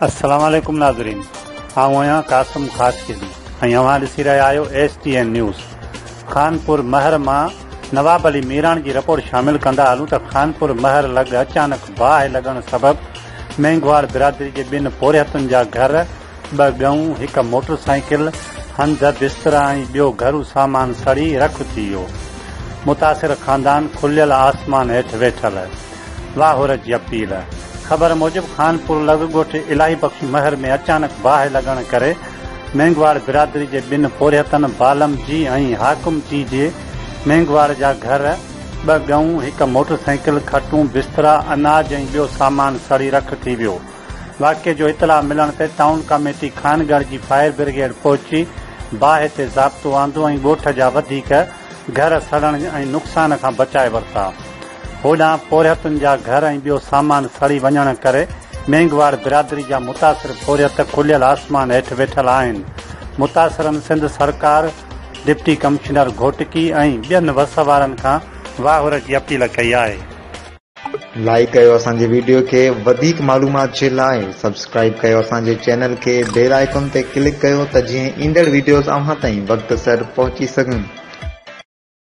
السلام عليڪم ناظرين آئون آهيان قاسم خاصخيلي ۽ اوهان ڏسي رهيا آهيو S T N news Khanpur Mahar مان نواب علي ميراڻ جي رپورٽ شامل ڪندا هلون ته خانپور مهر لڳ اچانڪ باهه لڳڻ سبب مينگهواڙ برادري جي ٻن پورهيتن جا گهر ٻه ڳئون، هڪ موٽر سائيڪل، هنڌ، بسترا ۽ ٻيو گهرو سامان سڙي رک ٿي ويو. متاثر خاندان کليل آسمان هيٺ ويٺل. واهور جي اپيل. خبر موجب خانپور لڳ ڳوٺ الاهي بخش مهر ۾ اچانڪ باهه لڳڻ ڪري مينگهواڙ برادري جي ٻن پورهيتن بالم جي ۽ حاڪم جي جي مينگهواڙ جا گهر، ٻه ڳئون، هڪ موٽر سائيڪل، کٽون، بسترا، اناج ۽ ٻيو سامان سڙي رک ٿي ويو. واقعي جو اطلاع ملڻ تي ٽائون ڪميٽي خانڳڙهه جي فائر برگيڊ پهچي باهه تي ضابطو آندو ۽ ڳوٺ جا وڌيڪ گهر سڙڻ ۽ نقصان کان بچائي ورتا. هوڏانهن پورهيتن جا گهر ۽ ٻيو سامان سڙي وڃڻ ڪري مينگهواڙ برادري جا متاثر پورهيت کليل آسمان هيٺ ويٺل آهن. متاثرن سنڌ سرڪار، ڊپٽي ڪمشنر گهوٽڪي ۽ ٻين وس وارن کان واهر جي اپيل ڪئي آهي. لائيڪ ڪيو اسان جي ويڊيو کي وڌيڪ معلومات جي لاء سبسڪرائيب ڪيو اسان جي چينل کي بيل آئيڪن تي ڪلڪ ڪيو ته جيئن ايندڙ ويڊيوز اوهان تائين وقت سر پهچي سگهن.